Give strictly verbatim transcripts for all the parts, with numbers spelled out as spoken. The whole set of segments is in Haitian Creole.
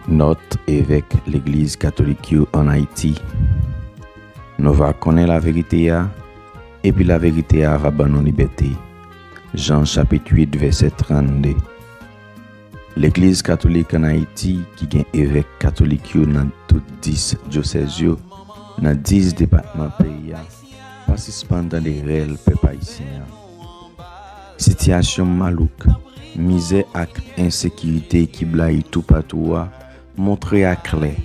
Nòt, evèk legliz katolik yo ann Ayiti. Nou va konnen laverite a, epi laverite a va ban nou libète. Jan chapit uit, vèsè trannde. Legliz katolik ann Ayiti, ki gen evèk katolik yo nan tout dis dyosèz yo, nan dis depatman peyi a, pa sispann tande rèl pèp ayisyen an. Sitiyasyon malouk, mizè ak ensekirite ki blayi toupatou a montre aklè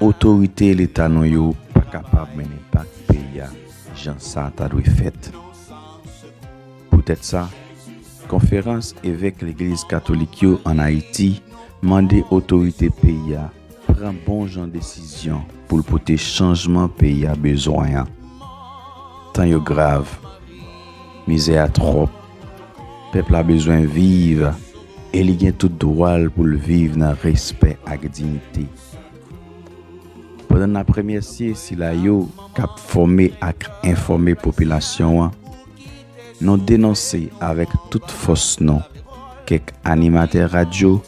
otorite Leta nou yo pa kapab mennen bak peyi a jan sa ta dwe fèt. Poutèt sa, Konferans Evèk Legliz Katolik yo ann Ayiti mande otorite peyi a pran bon jan desizyon pou l pote chanjman peyi a bezwen an. Tan yo grav, mizè a twòp, pèp la bezwen viv, e li gen tout dwa l pou l viv nan respè ak diyite. Pandan n ap remèsye sila yo k ap fòme ak enfòme popilasyon an, nou denonse avèk tout fòs nou kèk animatè radyo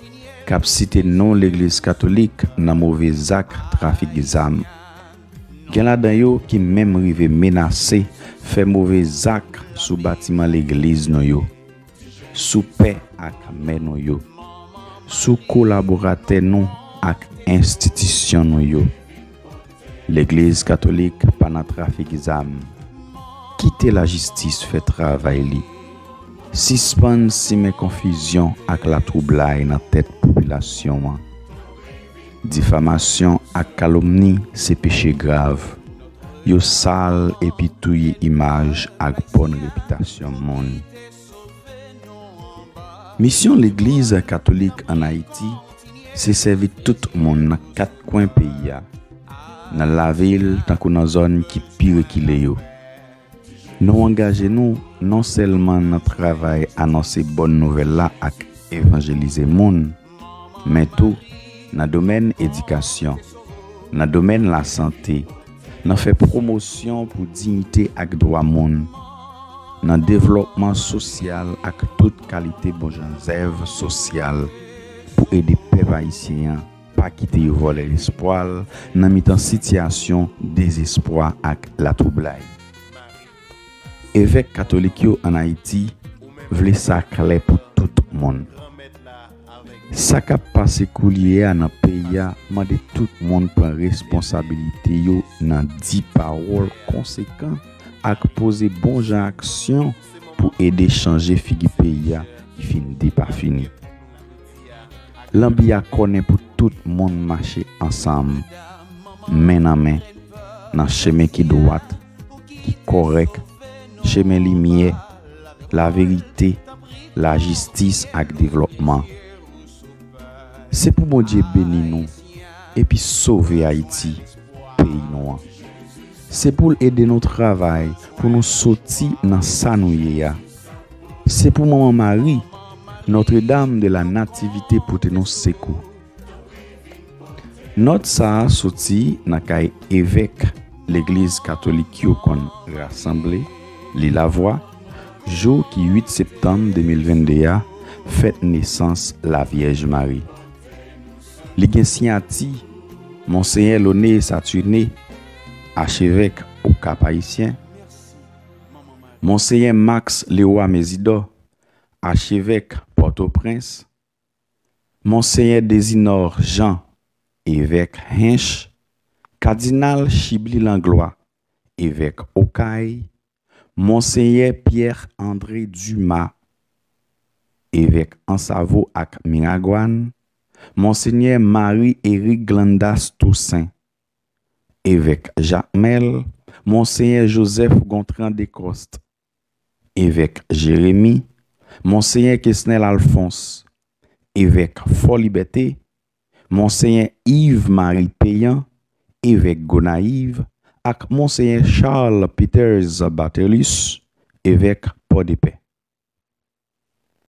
k ap site non legliz katolik nan move zak trafik zam. Gen ladan yo ki menm rive menase fè move zak sou batiman legliz nou yo, sou pè ak mè nou yo, sou kolaboratè nou ak enstitisyon nou yo. Legliz katolik pa nan trafik zam. Kite lajistis fè travay li. Sispann simen konfizyon ak latwoublay nan tèt popilasyon an. Difamasyon ak kalomni se peche grav. Yo sal epi touye imaj ak bòn repitasyon moun. Misyon Legliz Katolik ann Ayiti se sèvi tout moun nan kat kwen peyi a, nan lavil tankou nan zòn ki pi rekile yo. Nou angaje nou non sèlman nan travay anonse bòn nouvèl la ak evanjelize moun, men tou nan domèn edikasyon, nan domèn lasante, nan fè pwomosyon pou diyite ak dwa moun, nan devlòpman sosyal ak tout kalite bon jan zèv sosyal pou ede pèp ayisyen an pa kite yo vòlè lespwa l nan mitan sitiyasyon dezespwa ak latwoublay. Evèk katolik yo ann Ayiti vle sa klè pou tout moun. Sa k ap pase koulye a nan peyi a mande tout moun pran responsabilite yo nan di pawòl konsekan ak poze bon jan aksyon pou ede chanje figi peyi a ki fin depafini. Lanbi a kònen pou tout moun mache ansanm, men nan men, nan chemen ki dwat, ki kòrèk, chemen limyè, laverite, lajistis ak devlòpman. Se pou Bondye beni nou epi sove Ayiti, peyi nou an. Se pou l ede nou travay pou nou soti nan sa nou ye a. Se pou Manman Mari, Notre Dame de la Nativité, pote nou sekou. Nòt sa a soti nan kay evèk legliz katolik yo konn rasanble, li lavwa, jou ki uit septanm de mil venn de a, fèt nesans Lavyèj Mari. Li gen siyati Monsenyè Launay Saturnin, achevèk Okap Ayisyen, Monsenyè Max Leroy Mésidor, achevèk Pòtoprens, Monsenyè Desinor Jean, evèk Hinche, Kadinal Chibly Langlois, evèk Okay, Monsenyè Pierre André Dumas, evèk Ansavo ak Miragwàn, Monsenyè Marie Eric Glandas Toussaint, evèk Jakmèl, Monsenyè Joseph Gontran Descostes, evèk Jeremi, Monsenyè Kesnel Alphonse, evèk Fòlibète, Monsenyè Yves Marie Péan, evèk Gonayiv, ak Monsenyè Charles Peters Bathelus, evèk Pòdepè.